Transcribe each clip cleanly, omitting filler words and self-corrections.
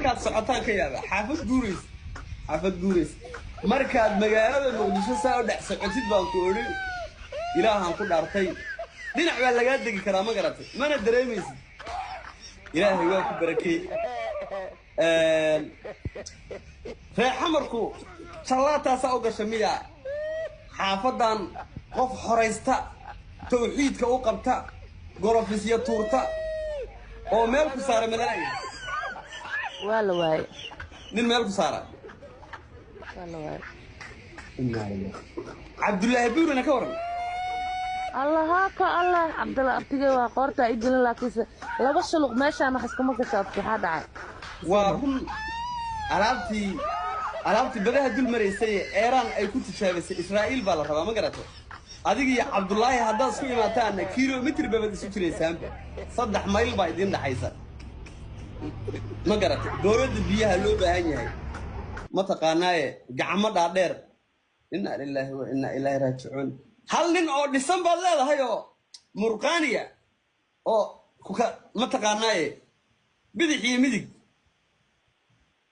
Markaad socotaan ka yaaba xaafad guurays, xaafad guurays. Markaad magaalada Muqdisho saa u dhex socotid baan ku odhi, Ilaahaan ku dhaartay, dhinac baa lagaa degi karaa, ma garatay? Mana dareemaysid. Ilaahay waa ku barakeey. Reer Xamarku jallaataasaa u gasha miya? Xaafadan qof xoraysta, tawxiidka u qabta, gorofisya tuurta oo meel ku saara malalaya. Waa la waayey. Nin meel ku saara. Waa la waayey. Cabdullaahi Buurina ka waran? Allaha ka allah, Cabdalla abtigay waa qoorta i gelin, laakiinse laba shuluq meeshaan wax iskuma gasho. Abti, waxaa dhacay? Waa run. Alaabtii badaha dul maraysay ee Eeraan ay ku tijaabisay Israa'iil baa la rabaa, ma garatay? Adiga iyo Cabdullaahi haddaad isku imaataanna kilomitr babaad isu jiraysaanba, 3 mayl baa idiin dhaxaysa, ma garatay? Dowladda biyaha loo baahan yahay, ma taqaanaaye? Gacmo dhaadheer. Inna lilaahi wa inna ilaahi raajicuun. Hal nin oo dhisan baad leedahay oo murqaaniya oo kuka, ma taqaanaaye, bidix iyo midig.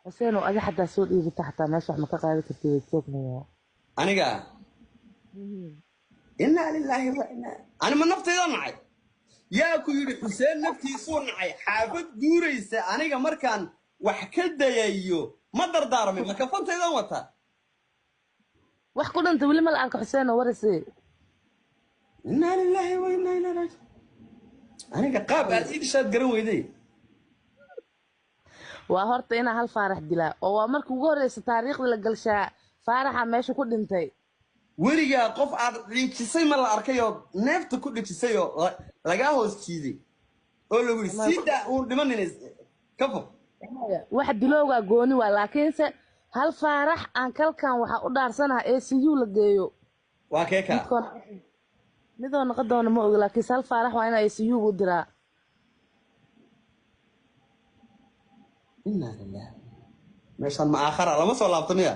Xuseen oo adi xataa soo dhiibata, xataa meesha wax ma ka qaadi kartid, way joognaya. Aniga, inna lilaahi wa inna, ani ma naftayda nacay? Yaa ku yidhi Xuseen naftiisuu nacay? Xaafad guuraysa aniga markaan wax ka dayayo ma dardaarmay? Ma kafantaydan wataa? Wax ku dhintay weli ma la arko, Xuseen oo warayse. Inna lilaahi wa inna ilaihi raajicuun. Aniga qaab aad ii dishaad garan weyday. Waa horta inaa hal Faarax dilaa oo waa markii ugu horreysa taariikhda la galshaa Faaraxa meesha ku dhintay. Weligaa qof aad ciijisay ma la arkay oo neefta ku dhejisay oo lagaa hoos jiiday oo lagu yidhi sii daa, uun dhimanin, ka fog? Wax dilowgaa gooni waa, laakiinse hal Faarax aan kalkan waxaa u dhaarsanaha ee CU la geeyo. Waa kee kaa? Midkoon midoo noqon doona ma ogi, laakiinse hal Faarax waa inaa ACU u diraa. Inna lillahi, meeshaan ma aakhara lama soo laabto miya?